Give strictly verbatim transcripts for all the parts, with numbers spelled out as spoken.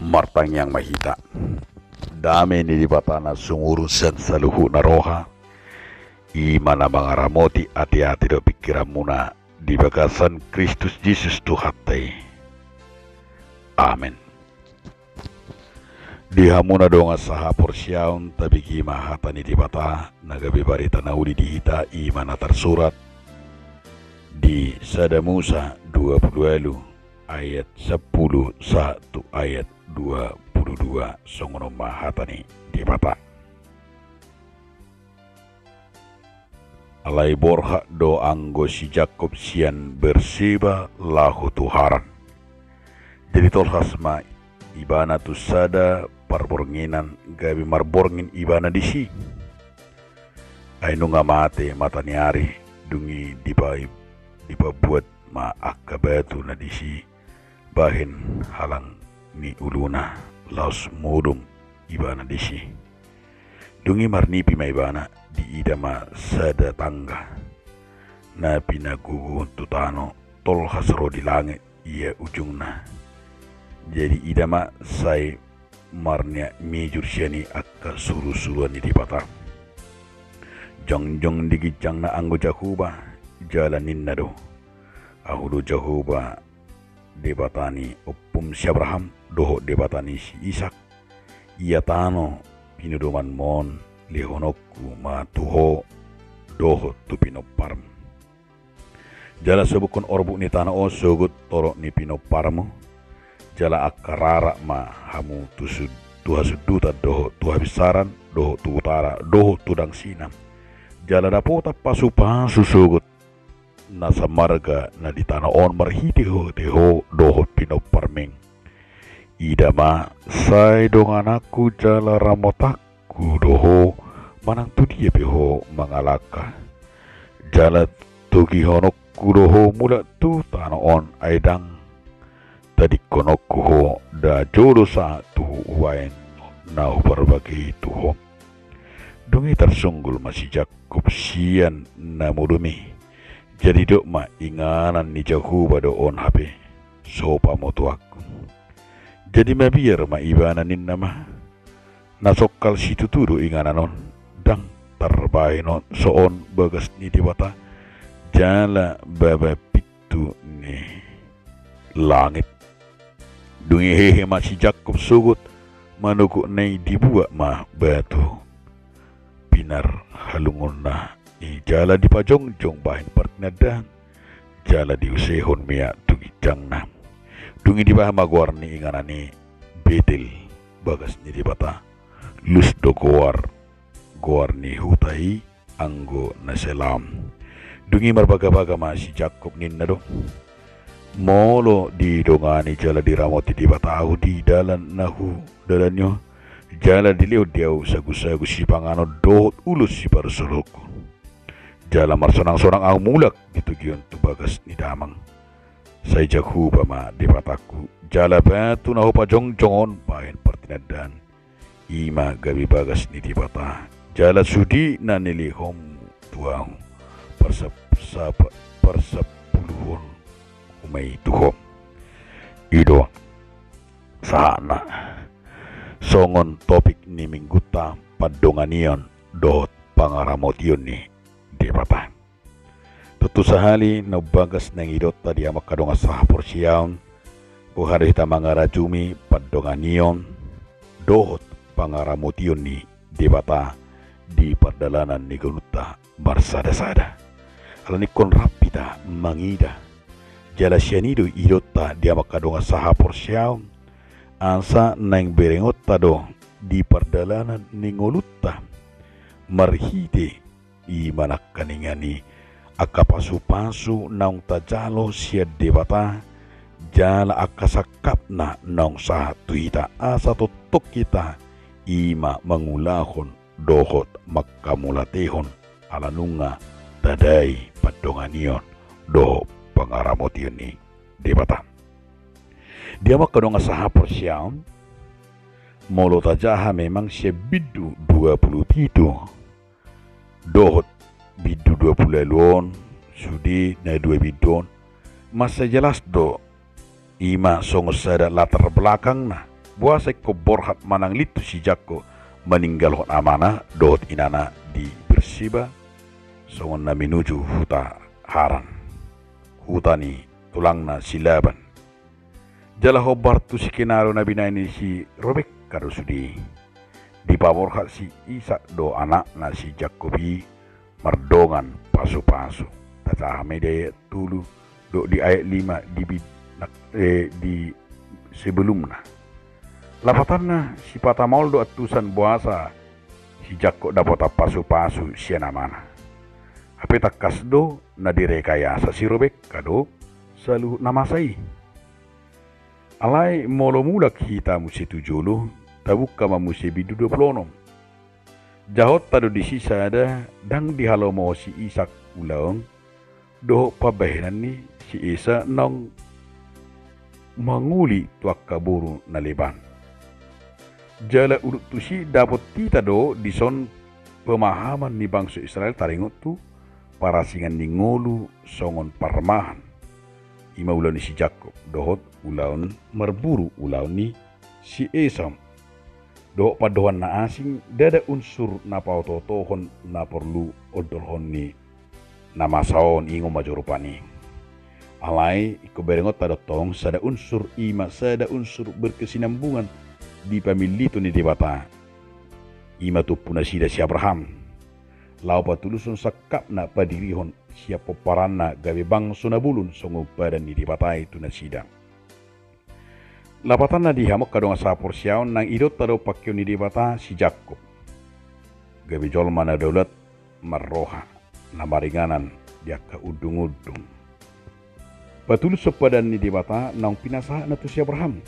Martangiang ma hita. Dame ni Debata na sumurung sian saluhutna roha, i ma na mangaramoti ateate dohot pingkiranmuna di bagasan Kristus Jesus Tuhanta i. Amen. Di hamu na dongan sahaporseaon, tabege ma hata ni Debata na gabe barita na uli di hita, i ma na tarsurat di Sada Musa dua pulu ualu ayat sampulu sahat tu ayat dua pulu dua. Songon on ma hata ni Debata. Alai borhat do anggo si Jakkob sian Berseba laho tu Haran. Jadi tolhas ma ibana tu sada parbornginan, gabe marborngin ibana disi. Ai nunga mate mataniari, dung i dipa-, dipabuat ma angka batu na disi bahen halang ni uluna, laos modom ibana disi. Dung i marnipi ma ibana, diida ma sada tangga na pinagogohon tu tano, tolhas ro di langit ia ujungna. Jadi ida ma sai marniak mijur sian i angka surusuruan ni Debata. Jongjong di ginjangna anggo Jahowa, jala ninna do: Ahu do Jahowa, Debata ni ompum si Abraham, dohot Debata ni si Isak. Ia tano pinodomanmu on lehononku ma tu ho dohot tu pinomparmu. Jala sobukkon orbuk ni tano on sogot torop ni pinomparmu, jala angka rarat ma hamu tu sud-, tu hasundutan dohot tu habinsaran, dohot tu utara dohot tu dangsinan. Jala dapotan pasupasu sogot na samarga na di tano on marhitehite ho dohot pinomparming. Ida ma, sai dongananku jala ramotanku do ho, manang tu dia pe ho mangalangka. Jala togihononku do ho mulak tu tano on, ai ndang tadingkononku ho nda jolo sahat tu hubaen na huparbagei tu ho. Dung i tarsunggul ma si Jakkob sian na modom i. Jadi didok ma: Inganan ni Jahowa do on hape, so pamotoanku. Jadi mabiar ma ibana, ninna ma: Na songkal situtu do inganan on, ndang tarbahen on, so on bagas ni Debata jala baba pintu ni langit. Dung i hehe ma si Jakkob sogot, manogotna i dibuat ma batu pinarhalungonna i jala dipajongjong bahen partinandaan, jala diusehon miak tu ginjangna. Dung i dibahen ma goar ni inganan i Betel, bagas ni Debata. Lus do goar, goar ni huta i anggo na sai lam. Dung i marbagabaga ma si Jakkob, ninna do: Molo didongani jala diramoti Debata ahu di dalan na hudalani on, jala dilehon di ahu sagusagu sipanganon dohot ulos siparsolohonku, jala marsonangsonang ahu mulak di togi on tu bagas ni damang, sai Jahowa ma Debatangku, jala batu na hupajongjong on bahen partinandaan, i ma gabe bagas ni Debata. Jala sude na nilehonmu tu ahu, parsap-, sap-, parsampuluhonku ma i tu ho. I do sahatna songon topik ni minggunta, pandonganion dohot pangaramotion ni Debata. Tontu sahali na umbagas naeng idaonta di hamu angka dongan sahaporseaon, boha do hita mangarajumi pandonganion dohot pangaramotion ni Debata di pardalanan ni ngolunta marsadasada. Alani ingkon rap hita mangida, jala sian i do idaonta di hamu angka dongan sahaporseaon, asa naeng berengonta do di pardalanan ni ngolunta marhite i ma nangkaningan i angka pasupasu naung tajalo sian Debata, jala angka sangkapna naung sahat tu hita, asa tongtong hita i ma mangulahon dohot manghamauliatehon, ala nunga tadai pandonganion dohot pangaramotion ni Debata. Di hamu angka dongan sahaporseaon, molo tajaha memang sian bindu dua pulu pitu dohot bindu dua pulu ualu on, sude na dua bindu on, mansai jelas do i ma songon sada latar belakangna Boasa ingkon borhat manang lintu si Jakkob maninggalhon amana dohot inana di Berseba, songon na menuju huta Haran, huta ni tulangna si Laban. Jala hombar tu si Kenaro na binahen ni si Robekka do sude i. Dipaborhat si Isak do anakna si Jakkob i mardongan pasupasu. Tajaha ma i di ayat tolu dohot di ayat lima di bid-, eh, di sebelumna. Lapatanna, sipata maol do antusan boasa si Jakkob dapotan pasupasu sian amana. Hape tangkas do na direkayasa si Robekka do saluhut na masa i. Alai molo mulak hita muse tu jolo, tabuka ma muse bindu dua pulu onom. Jahaonta do disi sada ndang dihalomohon si Isak ulaon dohot pambahenan ni si Esau naung mangoli tu angka boru na leban. Jala udut tusi dapot hita do dison pemahaman ni bangso Israel taringot tu parasingan ni ngolu songon parmahan. I ma ulaon ni si Jakkob dohot ulaon marburu, ulaon ni si Esau. Dohot pandohan na asing, ndada unsur na paotootohon na porlu ondolhon ni na masa on, ingot ma jo rupani. Alai ingkon berengonta do tong sada unsur, i ma sada unsur berkesinambungan di pamilliton ni Debata. I ma tumpu nasida si Abraham laho patulushon sangkapna padirihon sian pomparanna gabe bangso na bolon songon padan ni Debata i tu nasida. Lapatanna, di hamu angka dongan sahaporseaon, naeng idaonta do pangkeon ni Debata si Jakkob gabe jolma na daulat, marroha, na maringanan di angka undungundung. Patulushon padan ni Debata naung pinasahatna tu si Abraham.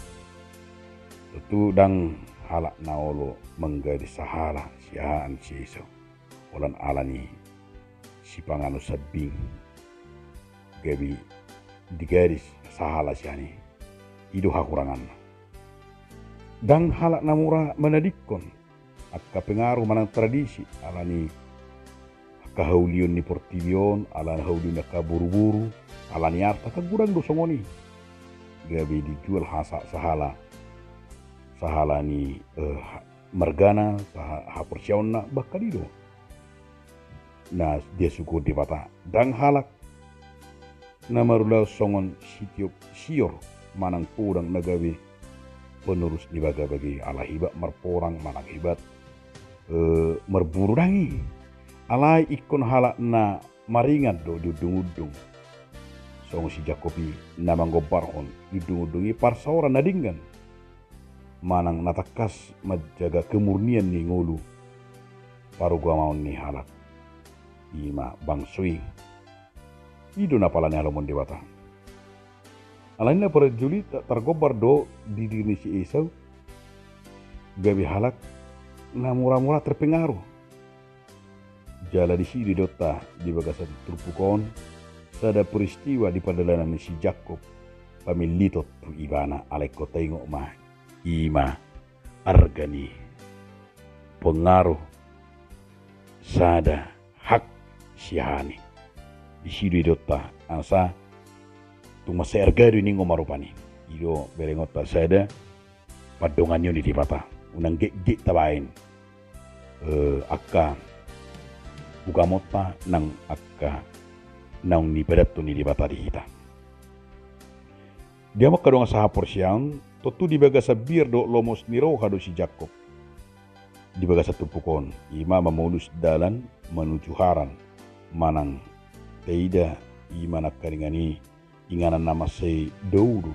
Tontu ndang halak na olo manggadis sahala sian si Esau. Holan ala ni sipanganon sambing gabe digadis sahala sian i. I do hahuranganna. Ndang halak na mura manadingkon angka pengaruh manang tradisi, ala ni angka haulion ni portibi on, ala ni haulion ni angka boruboru, ala ni arta, kan godang do songon i. Gabe dijual hasa-, sahala, sahala ni, eh, ha-, margana, saha-, haporseaonna, bahkan i do na diasuhon Debata. Ndang halak na marulaon songon sitiop sior manang podang na gabe penerus ni bagabaga i, ala hebat marporang manang hebat, eh, marburu, ndang i. Alai ingkon halak na maringan do di undungundung. Songon si Jakkob i na manggombarhon di undungundung i parsaoran na denggan manang na tangkas manjaga kemurnian ni ngolu parugamaon ni halak, i ma bangso i. I do na pala nihalomon Debata. Alani na parjolo i ta-, targombar do di diri ni si Esau gabe halak na muramura terpengaruh. Jala disi do idaonta di bagasan turpuk on sada peristiwa di pardalanan ni si Jakkob pamilliton tu ibana, alai ingkon taingot ma, i ma arga ni pengaruh sada hak sian i. Disi do idaonta asa tung mansai arga do i, ninna ma rupani. I do berengonta sada pandonganion ni Debata. Unang gekgek tabaen, eh, angka ugamonta nang angka naung nipadanhon ni Debata di hita. Di hamu angka dongan sahaporseaon, tontu di bagasan biar dohot lomos ni roha do si Jakkob di bagasan turpuk on, i ma mamolus dalan manuju Haran, manang taida i ma nangkaningan i inganan na mansai dao do.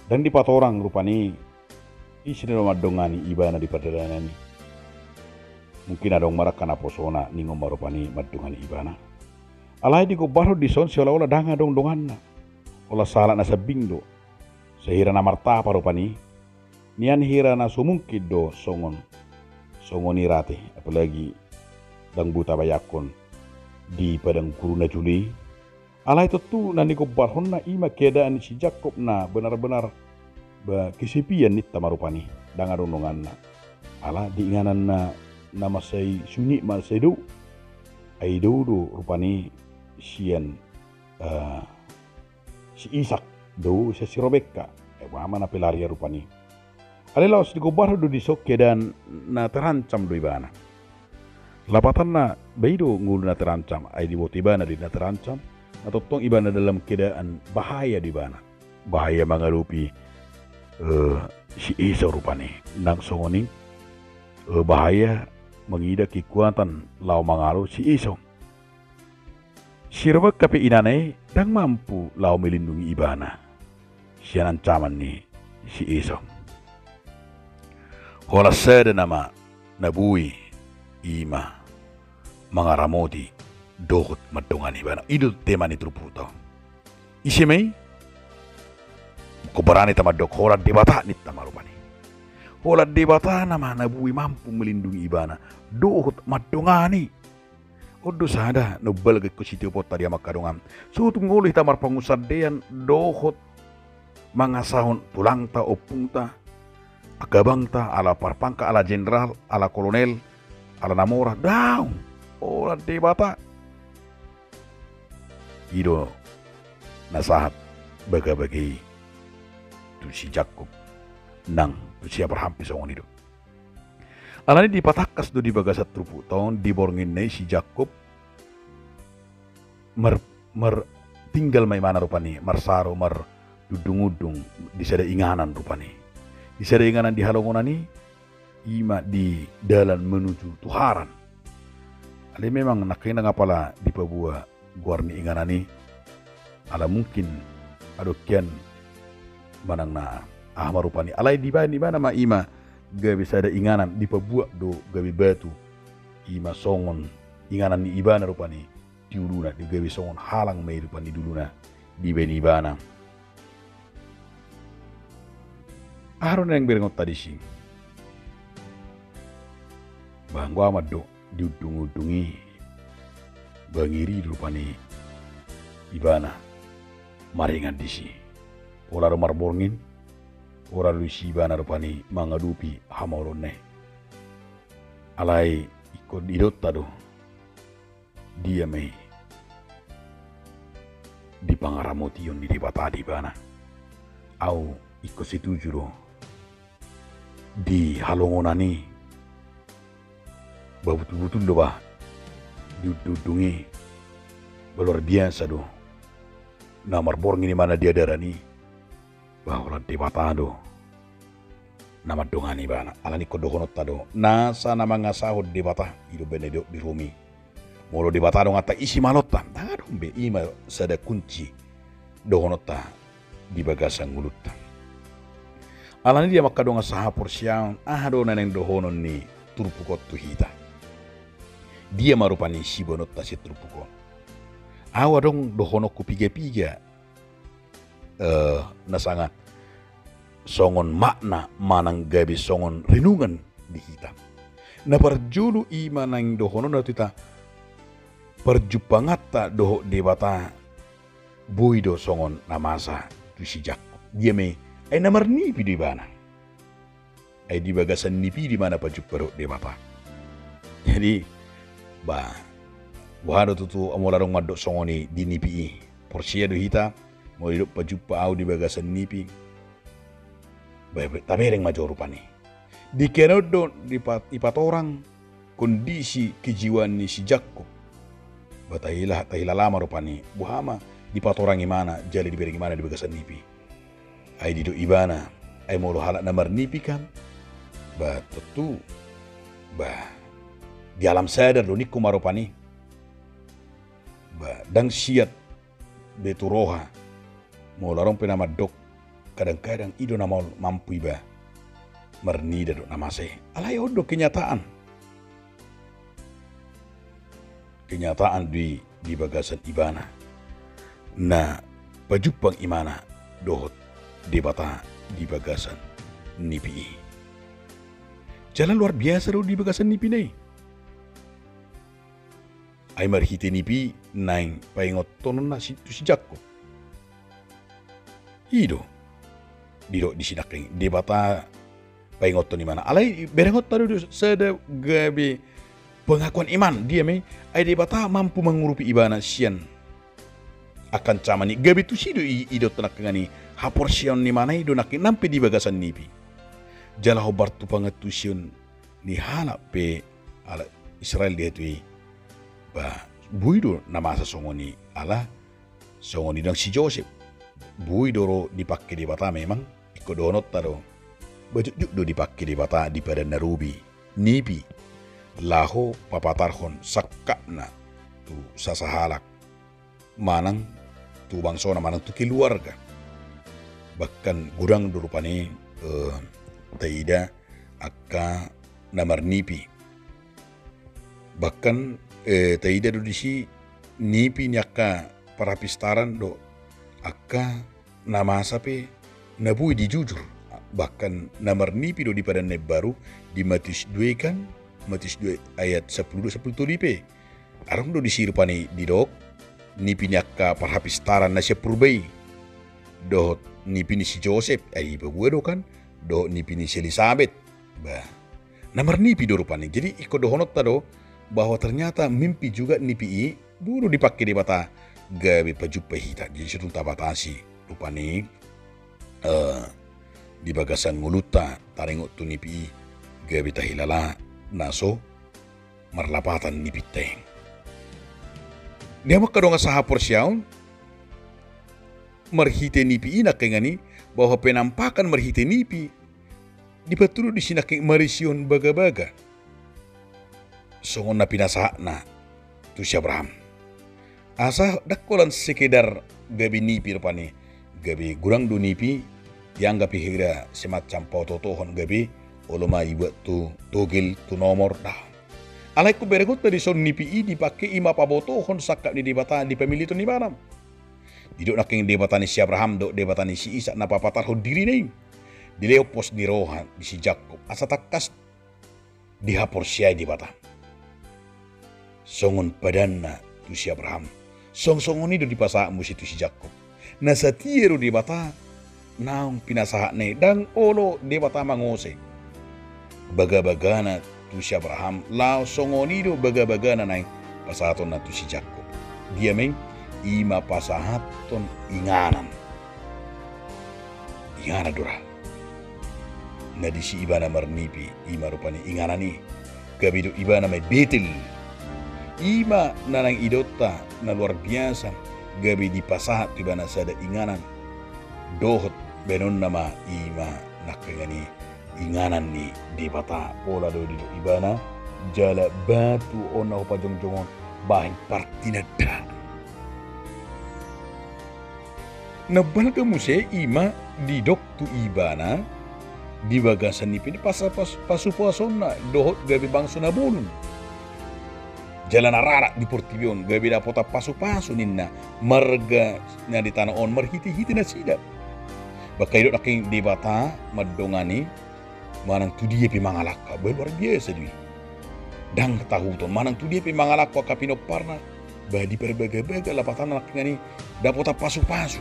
Ndang dipatorang rupani ise do na mandongani ibana di pardalanan i. Mungkin adong ma ra angka naposona, ninna ma rupani, mandongani ibana. Alai digombarhon dison seolah-olah ndang adong donganna. Holan sahalak na sambing do. Sahira na martapa rupani. Nian hira na so mungkin do songon, songon i rate, apalagi ndang boi tabayangkon di padang gurun na jolo i. Alai tontu na nigombarhonna i ma keadaan ni si Jakkob na benar-benar ba kesepian ninta ma rupani, ndang adong donganna. Ala di inganan na, na mansai sunyi, mansai dao. Ai dao do rupani sian, eh, si Isak, dao sian si Robekka. Eh, boha ma na pelarian rupani. Alai laos digombarhon do dison keadaan na terancam do ibana. Lapatanna, ba i do ngolu na terancam, ai diboto ibana do i na terancam, na tongtong ibana dalam keadaan bahaya do ibana. Bahaya mangadopi, eh, si Esau rupani. Nang songon i, eh, bahaya mangida kekuatan laho mangalo si Esau. Sirobang hape inana i ndang mampu laho melindungi ibana sian ancaman ni si Esau. Holan sada nama na boi i ma mangaramoti dohot mandongani ibana. I do tema ni turpukta on. Ise ma i? Ingkon barani hita mandok holan Debata ninta ma rupani. Holan Debata nama na boi mampu melindungi ibana dohot mandongani. On do sada na umbalga ingkon sitioponta di hamu angka dongan. So tung olo hita marpangunsandean dohot mangasahon tulangta, ompungta, angka abangta, ala parpangkat, ala jenderal, ala kolonel, ala na mora, daong, holan Debata. I do na sahat bagabage i tu si Jakkob nang tu si Abraham pe songon i do. Alani dipatangkas do di bagasan turpukta on, di borngin na i si Jakkob mar, mar, tinggal ma imana rupani, marsaro, marundungundung di sada inganan rupani. Di sada inganan di halongonan i, i ma di dalan menuju tu Haran. Alai memang nangkin ndang apala dipaboa goar ni inganan i, ala mungkin adong hian manang na aha ma rupani. Alai dibaen ibana ma i ma gabe sada inganan, dipabuat do gabe batu, i ma songon inganan ni ibana rupani di uluna, di gabe songon halang ma i rupani di uluna dibaen ibana. Aha do naeng berengonta disi? Ba anggo ahu mandok, diundungundung i, bangir i rupani ibana maringan disi. Pola do marborngin, pola do disi ibana rupani mangadopi hamaolonna i. Alai ingkon didokhonta do, dia ma i di pangaramotion ni Debata di ibana. Ahu ingkon setuju do di halongonan i, ba butulbutul do ba, di undungundung i, ba luar biasa do na marborngin imana di adaran i. Ba holan Debata do na mandongani ibana. Alani ingkon dohononta do, nasa na mangasahon Debata, i do umbahen na didok di Rom i. Molo Debata donganta, ise ma alonta? Ndang adong be. I ma sada kunci dohononta di bagasan ngolunta. Alani dia ma angka dongan sahaporseaon, aha do na naeng dohonon ni turpuk on tu hita? Dia ma rupani siboanonta sian turpuk on? Ahu adong dohononku pigapiga, eh, na sanga songon makna manang gabe songon renungan di hita. Na parjolo i ma naeng dohononna tu hita, parjumpanganta dohot Debata boi do songon na masa tu si Jakkob. Dia ma i? Ai na marnipi do ibana. Ai di bagasan nipi i do ibana pajumpa dohot Debata. Jadi, ba, boha do tutu molo adong mandok songon i di nipi i? Porsea do hita, molo didok pajumpa ahu di bagasan nipi, ba, tabereng ma jo rupani. Dengke on do dipa-, dipatorang kondisi kejiwaan ni si Jakkob. Ba tahila, tahilala ma rupani, boha ma dipatorang imana, jala dibereng imana di bagasan nipi. Ai didok ibana, ai molo halak na marnipi kan, ba tontu, ba, di alam sadar do ningku ma rupani. Ba, ndang siat be tu roha. Molo adong pe na mandok, kadang-kadang i do na maol mampu iba marnida dohot na masa i. Alai on do kenyataan. Kenyataan do i di bagasan ibana na pajumpang imana dohot Debata di bagasan nipi i. Jala luar biasa do di bagasan nipina i. Ai marhite nipi i naeng paingothononna si, tu si Jakkob. I do didok disi nangkin, Debata paingothon imana. Alai berengonta do, do sada gabe pengakuan iman, dia ma i? Ai Debata mampu mangurupi ibana sian angka ancaman i. Gabe tusi do i, idaonta nangkin i, haporseaon ni imana i do nangkin nang pe di bagasan nipi. jala hombar tu pangantusion ni halak pe halak Israel di hatu i. Ba, boi do na masa songon i, ala songon i nang si Josep. Boi do ro dipangke Debata memang, ingkon dohononta do. Ba jotjot do dipangke Debata di padan na robi, nipi, laho papatarhon sangkapna tu sasahalak manang tu bangsona manang tu keluarga. Bahkan godang do rupani, eh, taida angka na marnipi. Bahkan, eh, taida do disi nipi ni angka parhapistaran dohot angka na masa pe na boi dijujur. Bahkan na marnipi do di padan na imbaru di Matius dua i kan, Matius dua ayat sampulu dua sampulu tolu i pe. Adong do disi rupani didok nipi ni angka parhapistaran na sian purba i, dohot nipi ni si Josep, ai dipaboa do kan, dohot nipi ni si Elisabet. Ba, na marnipi do rupani. Jadi ingkon dohononta do bahwa ternyata mimpi juga nipi i boi do dipangke Debata gabe pajumpa hita. Jadi so tung tabatasi rupani, eh, di bagasan ngolunta taringot tu nipi i gabe tahilala na so marlapatan nipinta i. Dia mangkadongan sahaporseaon marhite nipi i nangkiningan i, bahwa penampakan marhite nipi dipatudu disi nangkin marisihon bagabaga songon na pinasahatna tu si Abraham. Asa ndang holan sekedar gabe nipi rupani, gabe godang do nipi dianggap i hira semacam paotootohon gabe olo ma ibuat tu togel tu nomor da. Alai ingkon berengonta dison nipi i dipangke i ma pabotohon sangkap ni Debata di pamiliton ni ibana. Didok nangkin Debata ni si Abraham dohot Debata ni si Isak na papatarhon dirina i. Dilehon pos ni roha di si Jakkob asa tangkas dihaporseai Debata. Songon padanna tu si Abraham, songon songon i do dipasahat muse tu si Jakkob. Na satia do Debata naung pinasahatna i, ndang olo Debata mangose bagabagana tu si Abraham, laos songon i do bagabagana naeng pasahatonna tu si Jakkob. Dia ma i? I ma pasahathon inganan. Inganan do ra. Na disi ibana marnipi, i ma rupani inganan i. Gabe didok ibana ma i Betel. I ma na naeng idaonta na luar biasa, gabe dipasahat tu ibana sada inganan. Dohot baenonna ma i ma nangkiningan i inganan ni Debata, pola do didok ibana, jala batu on na hupajongjong on bahen partinandaan. Na balga muse i ma didok tu ibana di bagasan nipi i pas, pas, pasupasonna dohot gabe bangso na bolon. Jala na rarat di portibi on gabe dapotan pasupasu ninna marga na di tano on marhitehite nasida. Bahkan didok nangkin Debata mandongani manang tu dia pe mangalangka, ba luar biasa do i. Ndang tahuton, manang tu dia pe mangalangka angka pinomparna, ba diparbagabaga lapatanna nangkiningan i dapotan pasupasu.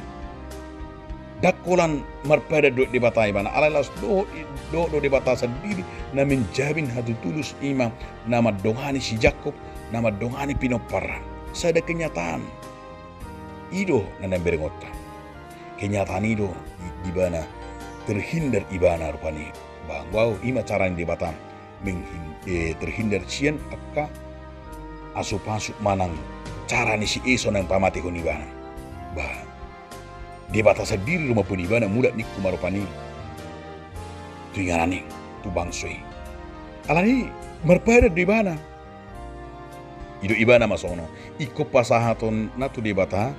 Ndang holan marpadan dohot Debata ibana, alai laos dohot, dohot do Debata sandiri na menjamin hatutulus, i ma na mandongani si Jakkob, na mandongani pinomparna. Sada kenyataan. I do na naeng berengonta. Kenyataan i do di, di ibana terhindar ibana rupani. Ba, ba, i ma cara ni Debata menghin-, eh, terhindar sian angka asupasu manang cara ni si Esau naeng pamatehon ibana. Ba, Debata sandiri do mamboan ibana, mulak ningku ma rupani tu inganan i, tu bangso i. Alani i marpadan do ibana. Didok ibana ma songon on, ingkon pasahatonna tu Debata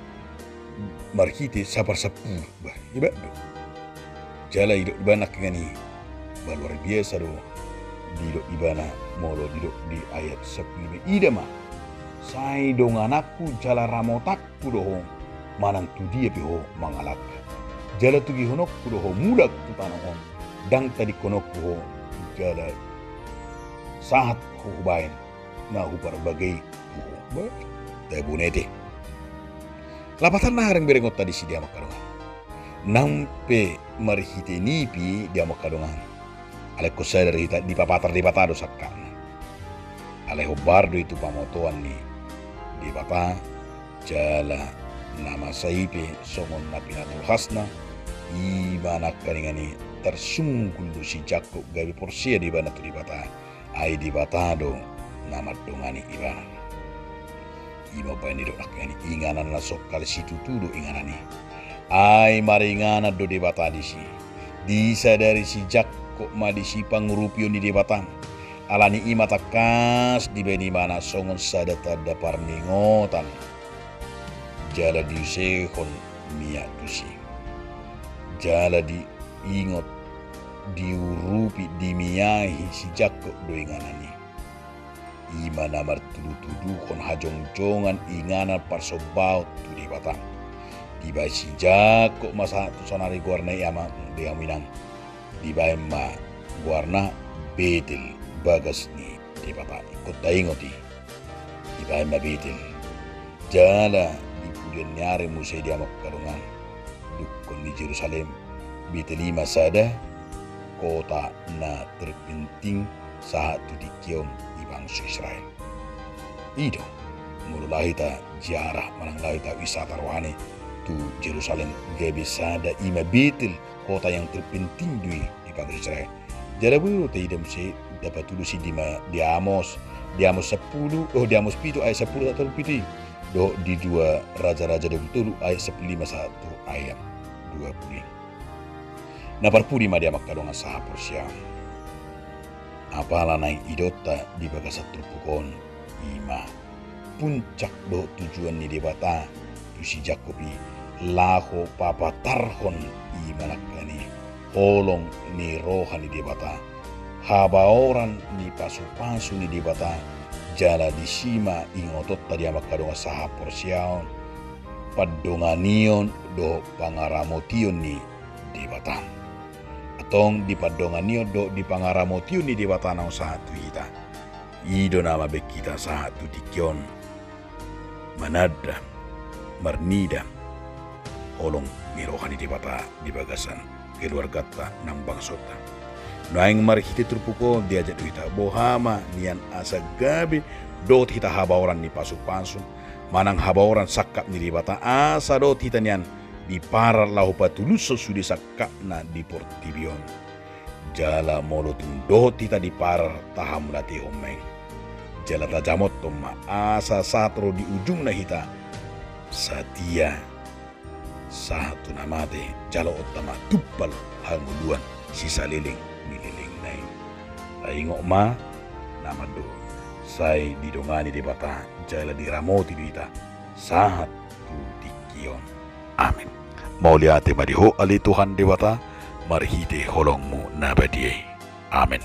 marhite saparsampulu. Ba, hebat do. Jala didok ibana nangkiningan i, ba luar biasa do. Didok ibana molo didok di ayat sampulu lima, ida ma, sai dongananku jala ramotanku do ho, manang tu dia pe ho mangalangka. Jala togihononku do ho mulak tu tano on, ndang tadingkononku ho, jala sahat ho hubaen na huparbagai tu ho. Ba, tabunete. Lapatanna, haring berengonta disi, dia mangkadongan. Nang pe marhite nipi, dia mangkadongan. Alai ingkon sadar hita dipapatar Debata do sangkapna. Alai hombar do i tu pamotoan ni Debata, jala na masa i pe songon na pinatolhasna, i ma nangkiningan i tarsungkun do si Jakkob gabe porsea do ibana tu Debata, ai Debata do na mandongani ibana. Ima baen didok nangkin i inganan na songkal situtu do inganan i. Ai maringanan do Debata disi. Disadari si Jakkob ma disi pangurupion ni Debata. Alani i ma tangkas dibaen ibana songon sada tanda parningotan. Jala diusehon miak tusi. Jala diingot, diurupi, dimiai si Jakkob do inganan i. Ima na martudutuduhon hajongjongan inganan parsombaon tu Debata. Dibaen si Jakkob ma sahat tu saonari goarna i, amang dohot inang. Dibaen ma goarna Betel, bagas ni Debata. Ingkon taingot i. Dibaen ma Betel. Jala di pudian ni ari muse di amang angka dongan, dungkon ni Jerusalem, Betel i ma sada kota na terpenting sahat tu tingki on di bangso Israel. I do, molo laho hita ziarah manang laho hita wisata rohani tu Jerusalem, gabe sada i ma Betel, kota yang terpenting do i di bangso Israel. Jala boi do taida muse, dapot tulis i di ma-, di Amos, di Amos sampulu, oh, di Amos pitu ayat sampulu sahat tolu pulu pitu i. Dohot di dua Raja-raja dua pulu tolu ayat sampulu lima sahat tu ayat dua pulu i. Na parpudi ma di amang angka dongan sahaporseaon. Apala naeng idaonta di bagasan turpuk on, ima puncak dohot tujuan ni Debata tu si Jakkob i, laho papatarhon i ma nangkin i holong ni roha ni Debata, habaoran ni pasupasu ni Debata. Jala disi ma ingotonta di amang angka dongan sahaporseaon, pandonganion dohot pangaramotion ni Debata. Antong di pandonganion dohot di pangaramotion ni Debata naung sahat tu hita, i do na mambaen hita sahat tu tingki on mananda, marnida holong ni roha ni Debata di bagasan keluarganta nang bangsonta. Naeng marhite turpuk on diajak do hita, boha ma nian asa gabe dohot hita habaoran ni pasupasu manang habaoran sangkap ni Debata, asa dohot hita nian diparar laho patulushon sude sangkapna di portibi on. Jala molo tung dohot hita diparar, tahamauliatehon ma i. Jala tajamothon ma asa sahat ro di ujungna hita satia sahat tu na mate, jaloonta ma tumpal hangoluan sisaleleng ni lelengna i. Taingot ma na mandok, sai didongani Debata jala diramoti do hita sahat tu tingki on. Amen. Mauliate ma di Ho ale Tuhan Debata, marhite holong-Mu na badia i. Amen.